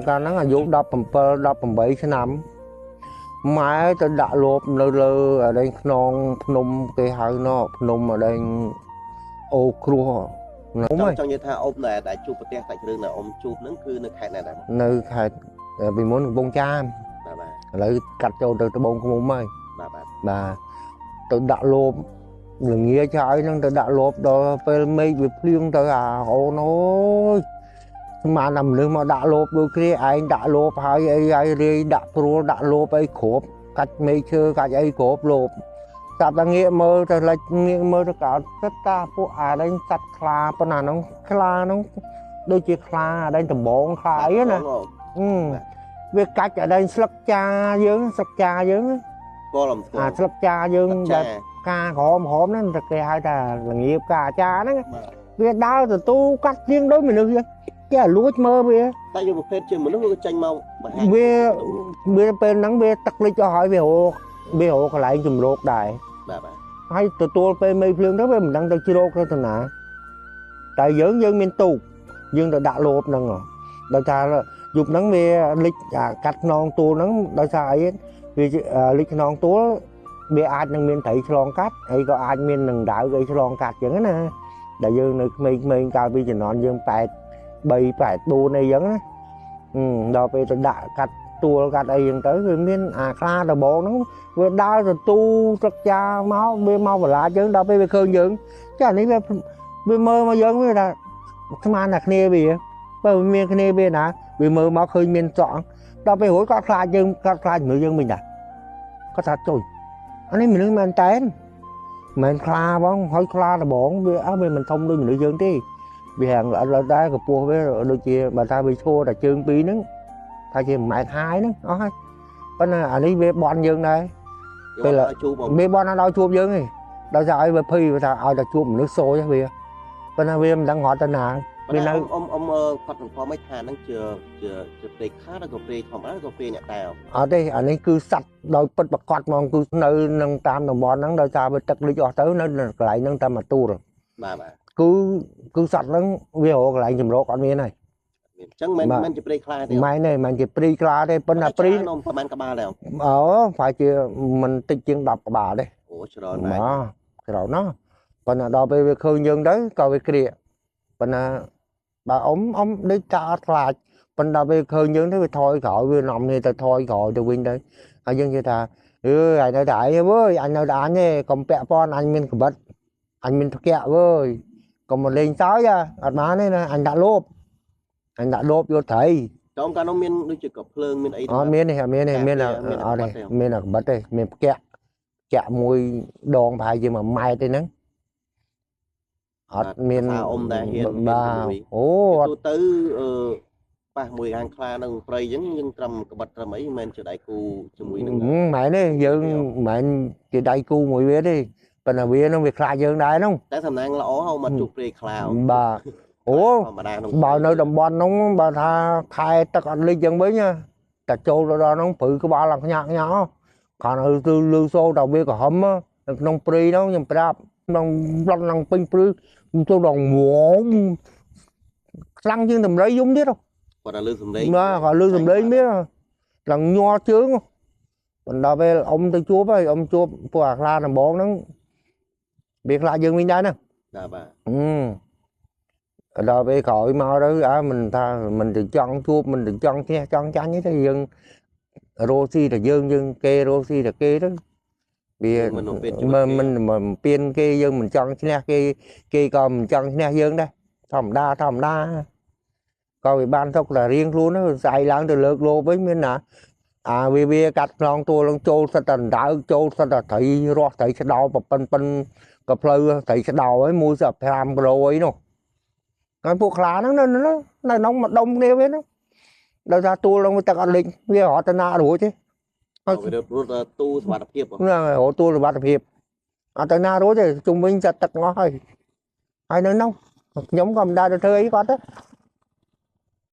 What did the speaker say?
កាលហ្នឹងអាយុ17 18ឆ្នាំម៉ែទៅដាក់លបនៅលើអដែងខ្នងភ្នំគេហៅណោភ្នំអដែងអូគ្រោះចង់និយាយថាអ៊ំដែលជួបប្រទះសាច់រឿងដែលអ៊ំជួបហ្នឹងគឺនៅខេត្តណាដែរនៅខេត្តពីមុនកំពង់ចាមបាទឥឡូវកាត់ចូលទៅត្បូងឃ្មុំហើយបាទបាទទៅដាក់លបល្ងាចហើយហ្នឹងទៅដាក់លបដល់ពេលមេឃវាភ្លៀងទៅអាអូនអើយស្មានតែមនុស្សមកដាក់លបដូចគ្នាឯងដាក់លបហើយអីហើយរាយដាក់ព្រួលដាក់លបអីគ្រប់កាច់មេឃឈើកាច់អីគ្រប់លបស្រាប់តែងាកមើលទៅលិចងាកមើលទៅកើតសិតតាពួកអាដែងសត្វខ្លាប៉ុណ្ណាហ្នឹងខ្លាហ្នឹងដូចជាខ្លាអាដែងដំបងខ្លាអីណាវាកាច់អាដែងស្លឹកចាយើងស្លឹកចាយើងអាស្លឹកចាយើងដែលផ្កាក្រហមក្រហមហ្នឹងតែគេហៅថាល្ងាផ្កាចាហ្នឹងវាដើរទៅទូកាត់ជាងដូចមនុស្សយើងគេលួចមើលវាតែយកប្រភេទជាមនុស្សវាចេញមកវាពេលហ្នឹងវាទឹកលិចអស់ហើយវារកកន្លែងជំរកដែរបាទហើយទទួលពេលមេភ្លើងទៅវាមិនដឹងទៅជ្រកទៅណាតែយើងមានទូកយើងទៅដាក់លបហ្នឹងដោយថាយប់ហ្នឹងវាលិចកាត់ខ្នងទួលហ្នឹងដោយសារអីវាលិចខ្នងទួលវាអាចនឹងមានត្រីឆ្លងកាត់ហើយក៏អាចមាននឹងដៅអីឆ្លងកាត់ចឹងណាដែលយើងនៅក្មេងៗកាលពីជំនាន់យើង8 3 8 4អីចឹងណាដល់ពេលទៅដាក់កាត់ទួលកាត់អីចឹងទៅវាមានអាខ្លាដបងហ្នឹងវាដើរទៅទូទឹកចាមកវាមកបន្លាចយើងដល់ពេលវាឃើញយើងចានេះវាមើលមកយើងវាថាស្មានតែគ្នាវាបើវាមានគ្នាវាណាវាមើលមកឃើញមានសក់ដល់ពេលរួចគាត់ខ្លាចយើងគាត់ខ្លាចមនុស្សយើងវិញដែរគាត់ថាចុយអានេះមនុស្សមែនតែនមិនខ្លាបងហើយខ្លាដបងវាអើវាមិនធំដូចមនុស្សយើងទេវាហាងល្អិតល្អិតដែរកម្ពស់វាដូចជាបើថាវាឈរតែជើងពីរហ្នឹងថាជា1ម៉ែត្រហើយហ្នឹងអស់ហើយប៉ុន្តែអានេះវាបន់យើងដែរពេលវាបន់ដល់ជួបយើងឯងដោយសារឲ្យវាភ័យវាថាឲ្យតែជួបមនុស្សសូយវាប៉ុន្តែវាមិនដឹងរត់ទៅណាវានៅអ៊ំគាត់សង្កត់មិនថាហ្នឹងជាព្រៃខាតឬក៏ព្រៃធម្មតាឬក៏ព្រៃអ្នកតែអត់ទេអានេះគឺសត្វដោយពិតប្រកបហ្មងគឺនៅនឹងតាមតំបន់ហ្នឹងដោយសារវាទឹកលិចអស់ទៅនៅកន្លែងហ្នឹងតែមួយទូលបាទគឺសត្វហ្នឹងវារកកន្លែងចម្រោកអត់មានហើយអញ្ចឹងមិនជាព្រៃខ្លាទេមិនទេមិនជាព្រៃខ្លាទេប៉ុន្តែព្រៃនំប្រហែលក្បាលដែរអូប្រហែលជាមិនតិចជាង10ក្បាលទេអូច្រើនណាស់ច្រើនណាស់ប៉ុន្តែដល់ពេលវាឃើញយើងទៅក៏វាក្រៀកប៉ុន្តែបើអ៊ំដូចថាអត់ខ្លាចប៉ុន្តែពេលឃើញយើងទៅវាថយក្រោយវានាំគ្នាទៅថយក្រោយទៅវិញទៅហើយយើងនិយាយថាអើយអញនៅតែឯងវើយអញនៅតែអញទេកុំពាក់ព័ន្ធអញមានក្បិតអញមានផ្កាក់វើយកុំមកលេងសើចអត់បានទេណាអញដាក់លបអញដាក់លបយកត្រីចំកាលនោះមានដូចជាកភ្លើងមានអីអត់មានទេអត់មានទេមានអត់ទេមានតែក្បិតទេមានផ្កាក់ផ្កាក់មួយដងប្រហែលជា1ម៉ែត្រទេហ្នឹងអត់មានអ៊ំដែរហ៊ានបាទអូទៅប៉ះមួយខាងខ្លានៅព្រៃអញ្ចឹងយើងត្រឹមក្បិតត្រឹមអីមិនមែនជាដៃគូជាមួយនឹងម៉ែទេយើងមិនមែនជាដៃគូមួយវាទេប៉ុន្តែវានឹងវាខ្លាចយើងដែរហ្នឹងតែសំណាងល្អហៅមកជួបព្រៃខ្លាបាទអូបើនៅតំបន់ហ្នឹងបើថាខែទឹកអត់លិចយ៉ាងវិញតែចូលទៅដល់ហ្នឹងព្រឺក្បាលឡើងខ្ញាក់ខ្ញាក់ខាងនៅលឺសូរតែវាក្រហមនៅក្នុងព្រៃហ្នឹងខ្ញុំប្រាប់ក្នុងប្លន់ឡើងពេញព្រឺចូលដល់ងងខ្លាំងជាងដំរីយំទៀតគាត់តែលឺសំឡេងបាទគាត់លឺសំឡេងទៀតឡើងញ័រជើងបណ្ដល់ពេលអ៊ំទៅជួបហើយអ៊ំជួបពួកអាខ្លាដំបងហ្នឹងវាខ្លាចយើងវិញដែរណាបាទដល់ពេលក្រោយមកទៅអើមិនថាមិនទៅចង់ជួបមិនទៅចង់ឈ្នះចង់ចាញ់ទេយើងរស់ស៊ីតែយើងគេរស់ស៊ីតែគេទៅវាមិនពៀនគេយើងមិនចង់ឈ្នះគេគេក៏មិនចង់ឈ្នះយើងដែរធម្មតាធម្មតាក៏វាបានទុកតែរៀងខ្លួនទៅស្អែកឡើងទៅលើកលោវិញមានណាអាវាកាត់ខ្នងទួលនឹងចូលសិតតែដៅចូលសិតតែត្រីរស់ត្រីឆ្ដោប៉ុនប៉ុនក៏ផ្លូវត្រីឆ្ដោហើយមួយសិ5គីឡូអីនោះហើយពួកខ្លាហ្នឹងនៅក្នុងមួយដុំគ្នាវាហ្នឹងដោយសារទួលហ្នឹងវាទឹកអត់លិចវារត់ទៅណារួចទេហើយវារត់ទូសុវត្ថិភាពហ្នឹងហើយរត់ទូសុវត្ថិភាពអត់ទៅណារួចទេជុំវិញចាត់ទឹកអស់ហើយហើយនៅនោះខ្ញុំក៏មិនដែរទៅធ្វើអីគាត់ទេ